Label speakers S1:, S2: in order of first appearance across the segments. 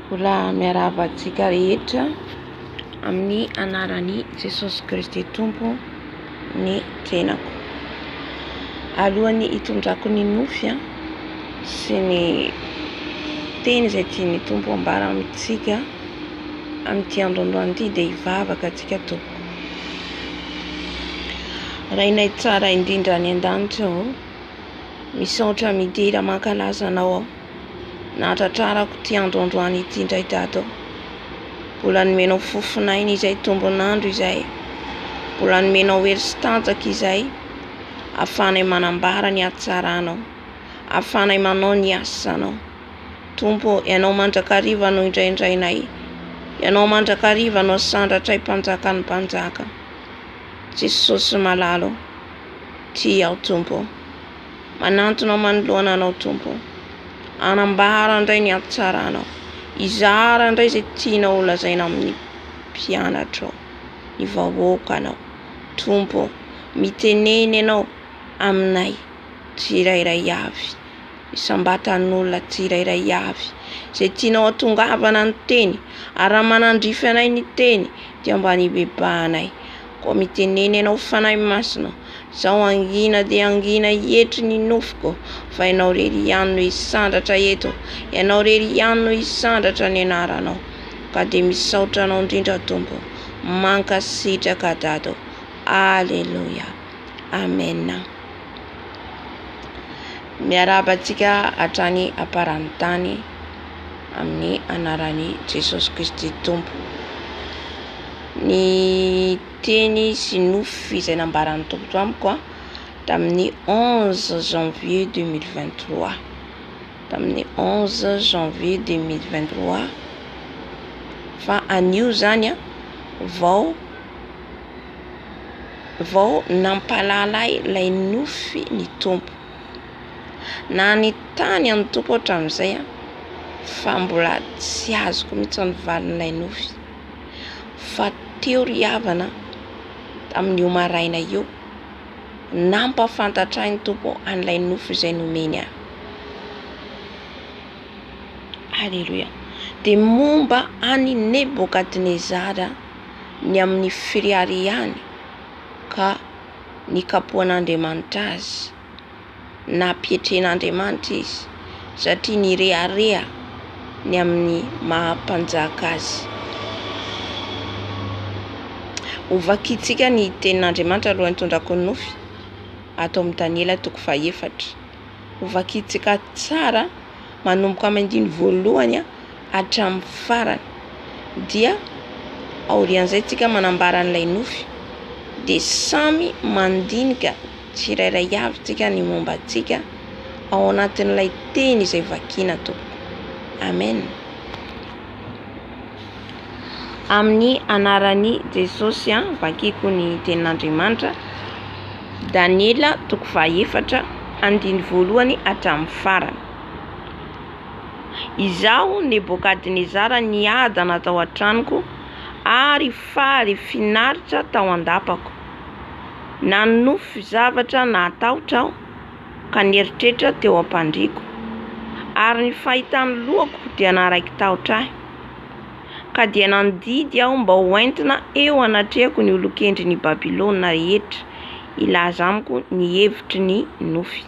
S1: Mbola miarahaba antsika rehetra amin'ny anaran'i Jesosy Kristy Tompo ny tenako. Alohan'ny hitondrako ny nofy sy ny teny izay tian'ny Tompo ambara amintsika amin'ity andro androany ity dia hivavaka antsika tompoko. Rainay tsara indrindra any an-danitra ô, misaotra midera mankalaza anao aho. Nahatratrarako ity andro androany ity indray dada ô. Mbola nomenao fofon'aina izay tombon'andro izay. Mbola nomenao hery sy tanjaka izay. Ahafahanay manambara ny hatsaranao. Ahafahanay manao ny asanao. Tompo ô, Ianao mandrakariva no indraindrainay. Ianao mandrakariva no asandratray mpanjakan'ny mpanjaka. Jesosy malala ô, tia aho Tompo ô. Manantona manoloana Anao Tompo ô. Hanambara indray ny hatsaranao. Hizara indray izay tianao ho lazaina amin'ny mpianatrao, ny vahoakanao. Tompo ô, mitenena Ianao aminay tsirairay avy. Isam-batan'olona tsirairay avy. Izay tianao hatongavana ny teny, ary raha manandrify anay ny teny, dia mba nibebahanay. Koa mitenena Ianao Fanahy Masina, Zaho hangina dia hangina hietry ny nofoko, fa Ianao irery ihany no hisandratra eto, Ianao irery ihany no hisandratra ny anaranao. Ka dia misaotra Anao indrindra Tompo, mankasitraka Dada o. Aleloia. Amen. Miarahaba antsika hatrany am-paran'ny tany amin'ny anaran'i Jesosy Kristy Tompo. Ny teny sy nofy izay nambaran'ny Tompo tamiko tamin'ny 11 janvier 2023. Tamin'ny 11 janvier 2023 fa anio zany vao vao nampahalala ahy ilay nofy ny Tompo. Na ny tany an'ny Tompo hatramin'izay fa mbola tsy azoko mihitsy ny valin'ilay nofy. Fa teo ry havana tamin'io maraina io, nampahafantatra ahy ny Tompo an'ilay nofy izay nomeny ahy. Aleloia. Dia momba an'i Nebokadnezara ny amin'ny firiharihany ka nikapohan'Andriamanitra azy. Nampietren'Andriamanitra izy satria nirehareha ny amin'ny maha mpanjaka azy. Hovakintsika ny tenin'Andriamanitra alohan'ny hitondrako ny nofy ato amin'ny Daniela toko fahefatra. Hovakintsika tsara manomboka amin'ny andininy voalohany hatramin'ny farany. Dia aorian'izay tsika manambara an'ilay nofy dia samy mandinika tsirairay avy tsika ny momba antsika ao anatin'ilay teny izay vakiana tompoko. Amen. Amin'ny anaran'i Jesosy vakiko ny tenin'Andriamanitra. Daniela toko fahaefatra andininy voalohany hatramin'ny farany. Izaho Nebokadnezara niadana tao an-tranoko ary faly finaritra tao an-dapako. Nanonofy zavatra nahatahotra aho ka nieritreritra teo am-pandriako, ary ny fahitan'ny lohako dia naharaiki-tahotra ahy. Ka dia nandidy aho mba hoentina eo anatrehako ny olon-kendrin'i Babylona rehetra hilaza amiko ny hevitry ny nofy.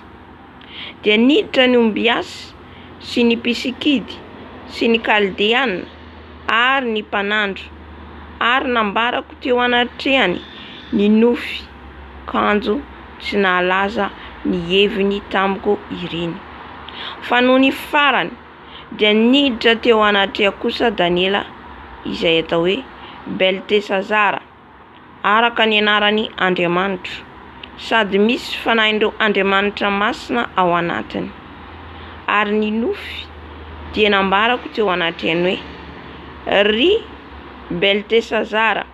S1: Dia niditra ny ombiasy sy ny mpisikidy sy ny Kaldeana ary ny mpanandro, ary nambarako teo anatrehany ny nofy, kanjo tsy nahalaza ny heviny tamiko ireny. Fa nony farany dia niditra teo anatrehako kosa Daniela, izay atao hoe Beltesazara, araka ny anaran'ny Andriamanitro, sady misy fanahin'ireo andriamanitra masina ao anatiny. Ary ny nofy dia nambarako teo anatrehany hoe, Ry Beltesazara,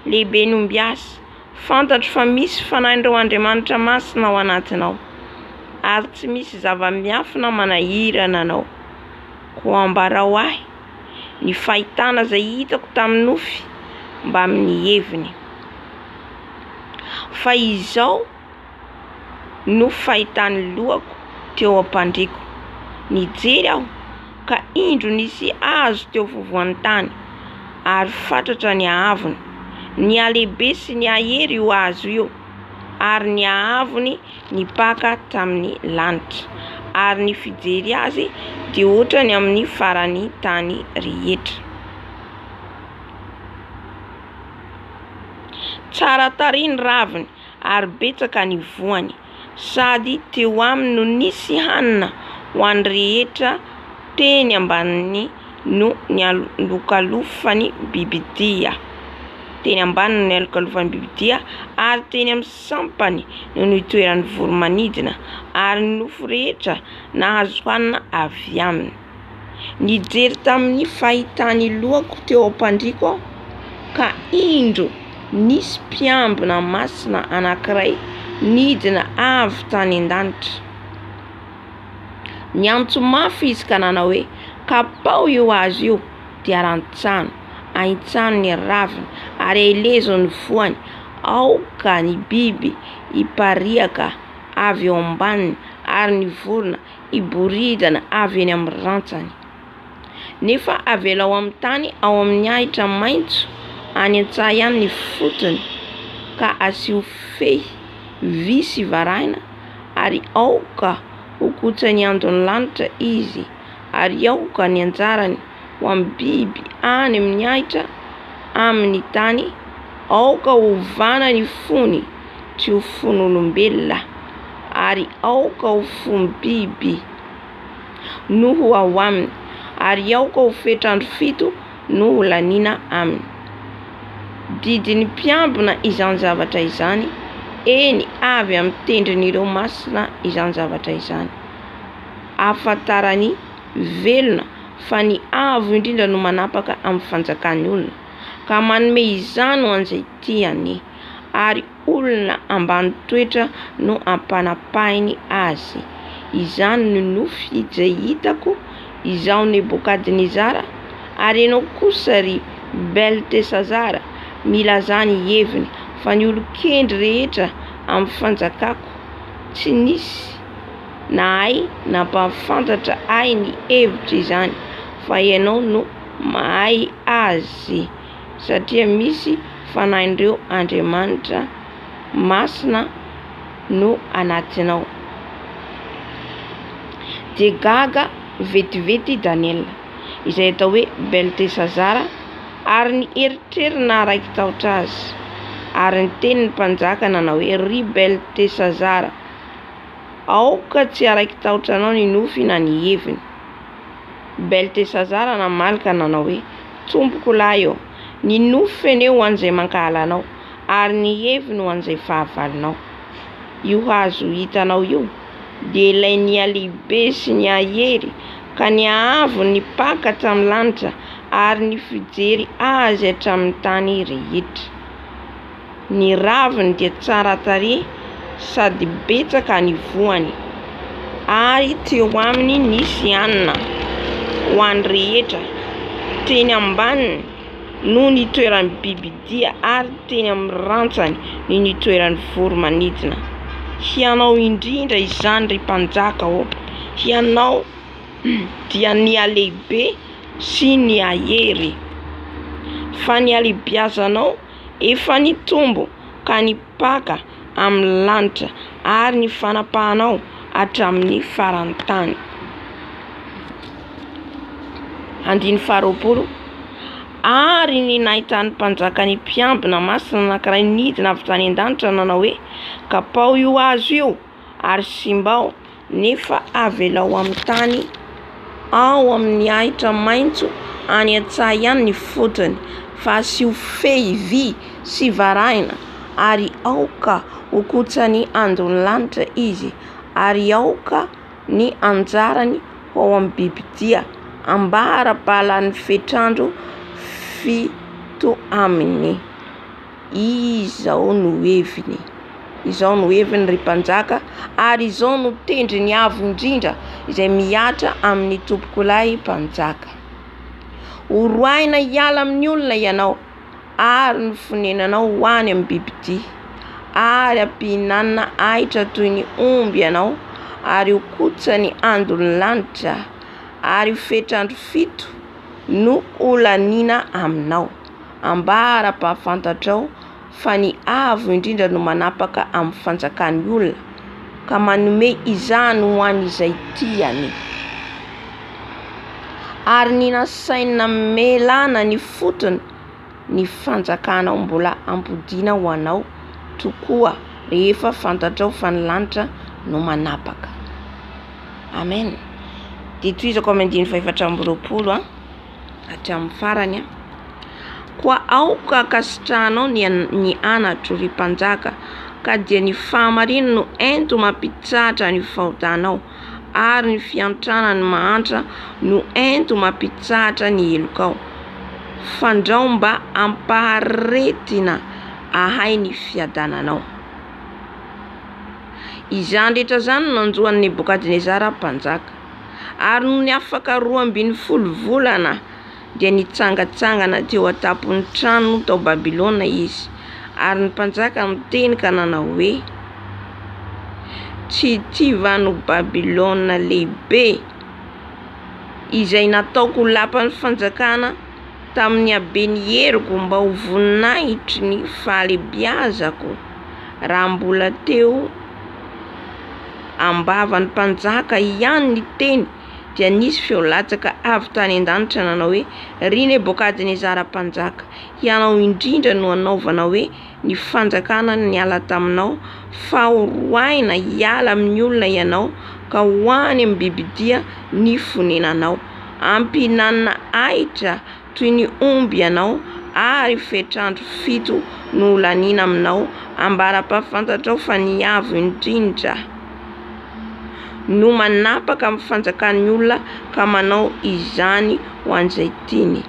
S1: lehiben'ny ombiasy, fantatro fa misy fanahin'ireo andriamanitra masina ao anatinao, ary tsy misy zava-miafina manahirana anao. Koa ambarao ahy ny fahitana izay hitako tamin'ny nofy mbamin'ny heviny. Fa izao no fahitan'ny lohako teo am-pandriako. Nijery aho, ka indro nisy hazo teo afovoan'ny tany, ary fatratra ny haavony. Nihalehibe sy nihahery io hazo io, ary ny haavony nipaka tamin'ny lanitra, ary ny fijery azy dia hoatra ny amin'ny faran'ny tany rehetra. Tsara tarehy ny raviny ary betsaka ny voany, sady teo aminy no nisy hanina ho an'ny rehetra teny ambaniny no nialokalofan'ny bibidia, teny ambaniny no nialokalofan'ny bibidia, ary teny amin'ny sampany no nitoeran'ny voro-manidina, ary ny nofo rehetra nahazo hanina avy aminy. Nijery tamin'ny fahitan'ny lohako teo am-pandriako aho, ka indro nisy mpiambina masina anankiray nidina avy tany an-danitra. Niantso mafy izy ka nanao hoe, Kapao io hazo io, dia rantsano, ahintsano ny raviny, ary aelezo ny voany, aoka ny biby hipariaka avy eo ambaniny, ary ny vorona hiboridana avy eny amin'ny rantsany. Nefa avelao amin'ny tany ao amin'ny ahitra maitso any an-tsaha ihany ny fotony, ka asio fehy vy sy varahina, ary aoka ho kotsan'ny andon'ny lanitra izy, ary aoka ny anjarany ho amin'ny biby any amin'ny ahitra amin'ny tany, aoka hovana ny fony tsy ho fon'olombelona, ary aoka ho fom-biby no ho ao aminy, ary aoka ho fetr'andro fito no ho laniana aminy. Didin'ny mpiambina izany zavatra izany, eny, avy amin'ny tendrin'ireo masina izany zavatra izany. Ahafantaran'ny velona fa ny Avo Indrindra no manapaka amin'ny fanjakan'ny olona, ka manome izany ho an'izay tiany, ary olona ambany toetra no ampanapahiny azy. Izany no nofy izay hitako, izaho Nebokadnezara, ary ianao kosa, ry Beltesazara, milazà ny heviny, fa ny olon-kendry rehetra amin'ny fanjakako tsy nisy nahay nampahafantatra ahy ny hevitr'izany, fa ianao no mahay azy. Satria misy fanahin'ireo andriamanitra masina no anatinao. Dia gaga vetivety i Daniela, izay atao hoe Beltesazara, ary ny eritreriny naharaiki-tahotra azy. Ary niteny ny mpanjaka nanao hoe, Ry Beltesazara, aoka tsy haraiki-tahotra anao ny nofy na ny heviny. Beltesazara namaly ka nanao hoe, Tompoko lahy ô, ny nofy anie ho an'izay mankahala anao, ary ny heviny ho an'izay fahavalonao. Io hazo hitanao io, dia ilay nihalehibe sy nihahery, ka nihaavo nipaka hatramin'ny lanitra, ary ny fijery azy hatramin'ny tany rehetra. Ny raviny dia tsara tarehy sady betsaka ny voany, ary teo aminy nisy hanina ho an'ny rehetra, teny ambaniny no nitoeran'ny bibidia ary teny amin'ny rantsany no nitoeran'ny voro-manidina. Hianao indrindra izany, ry mpanjaka ô, hianao dia nihalehibe sy nihahery, fa ny halehibiazanao Efa nitombo ka nipaka amin'ny lanitra, ary ny fanapahanao hatramin'ny faran'ny tany. Andininy faharoapolo, Ary ny nahitan'ny mpanjaka ny mpiambina masina anankiray nidina avy tany an-danitra nanao hoe, Kapao io hazo io, ary simbao, nefa avelao amin'ny tany ao amin'ny ahitra maitso any an-tsaha ihany ny fotony, fa asio fehy vy sy varahina, ary aoka ho kotsan'ny andon'ny lanitra izy, ary aoka ny anjarany ho ao amin'ny bibidia, ambara-pahalan'ny fetr'andro fito aminy. Izao no heviny, Izao no heviny, ry mpanjaka, ary izao no tendriny avo indrindra izay mihatra amin'ny tompokolahy mpanjaka. Horoahina hiala amin'ny olona ianao, ary ny fonenanao ho any amin'ny bibidia, ary hampihinanina ahitra toy ny omby ianao, ary ho kotsan'ny andon'ny lanitra. ary fetr'andro fito no holaniana aminao, ambara-pahafantatrao fa ny Avo Indrindra no manapaka amin'ny fanjakan'ny olona, ka manome izany ho an'izay tiany. Ary ny nasainy namelana ny fotony ny fanjakanao mbola hampodiana ho anao tokoa rehefa fantatrao fa ny lanitra no manapaka. Amen. Dia tohizako amin'ny andininy faha-24 a, hatramin'ny farany a. Koa aoka hankasitrahanao ny ny anatro, ry mpanjaka, ka dia ny fahamarinana no ento mampitsahatra ny fahotanao, ary ny fiantrana ny mahantra no ento mampitsahatra ny helokao. Fandrao mba hampaharetina ahay ny fiadananao. Izany rehetra izany no nanjo an'i Nebokadnezara mpanjaka. Ary nony afaka 12 volana dia nitsangantsangana teo an-tampon'ny trano tao Babylona izy. Ary ny mpanjaka niteny ka nanao hoe, Tsy ity va no Babylona lehibe, izay nataoko ho lapan'ny fanjakana tamin'ny haben'ny heriko mba ho voninahitry ny fahalehibiazako, raha mbola teo am-bavan'ny mpanjaka ihany ny teny, dia nisy feo latsaka avy tany an-danitra nanao hoe, Ry Nebokadnezara mpanjaka, hianao indrindra no hanaovana hoe ny fanjakana niala taminao, fa ho roahina hiala amin'ny olona ianao, ka ho any amin'ny bibidia ny fonenanao. Hampihinanina ahitra toy ny omby ianao, ary fetr'andro fito no holaniana aminao, ambara-pahafantatrao fa ny Avo Indrindra no manapaka amin'ny fanjakan'ny olona ka manao izany ho an'izay tiany.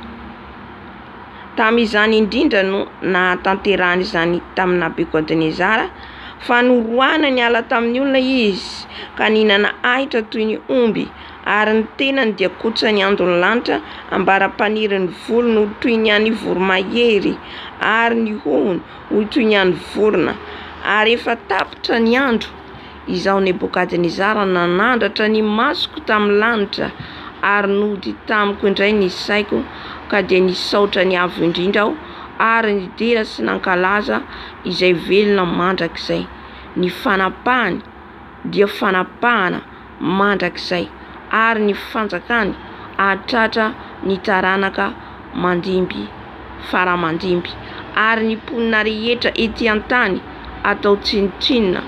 S1: Tamin'izany indrindra no nahatanterahany izany tamin'i Nabokodonezara, fa noroahina niala tamin'ny olona izy, ka nihinana ahitra toy ny omby, ary ny tenany dia kotsan'ny andon'ny lanitra, ambara-panirin'ny volony ho toy ny an'ny voromahery, ary ny hohony ho toy ny an'ny vorona. Ary efa tapitra ny andro, Izaho Nebokadnezara nanandratra ny masoko tamin'ny lanitra, ary nody tamiko indray ny saiko, ka dia nisaotra ny Avo Indrindra aho, ary nidera sy nankalaza Izay velona mandrakizay. Ny fanapahany dia fanapahana mandrakizay, ary ny fanjakany hahatratra ny taranaka mandimby fara mandimby, ary ny mponina rehetra ety an-tany atao tsinontsinona,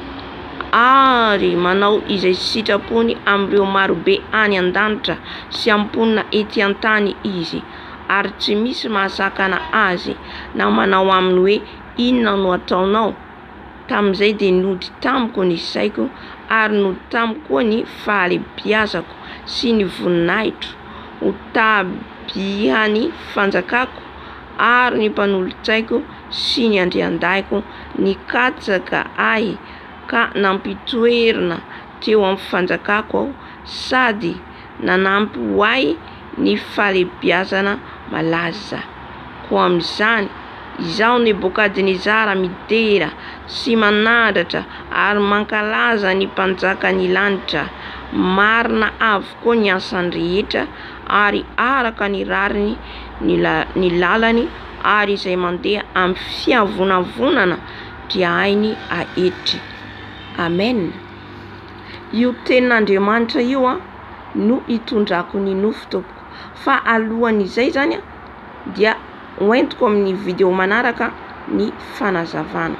S1: ary manao izay sitrapony amin'ireo marobe any an-danitra sy amin'ny mponina ety an-tany izy, ary tsy misy mahasakana azy na manao aminy hoe, Inona no ataonao? Tamin'izay dia nody tamiko ny saiko, ary nody tamiko koa ny fahalehibiazako sy ny voninahitro, ho tabihan'ny fanjakako, ary ny mpanolotsaiko sy ny andriandahiko nikatsaka ahy ka nampitoerina teo amin'ny fanjakako aho, sady nanampy ho ahy ny fahalehibiazana malaza. Koa amin'izany, izaho Nebokadnezara midera sy manandratra ary mankalaza ny Mpanjakan'ny lanitra. Marina avokoa ny asany rehetra, ary araka ny rariny ny lalany, ary izay mandeha amin'ny fiavonavonana dia hainy aetry. Amen. Io tenin'Andriamanitra io an no hitondrako ny nofy tompoko. Fa alohan'izay zany an dia hoentiko amin'ny video manaraka ny fanazavana.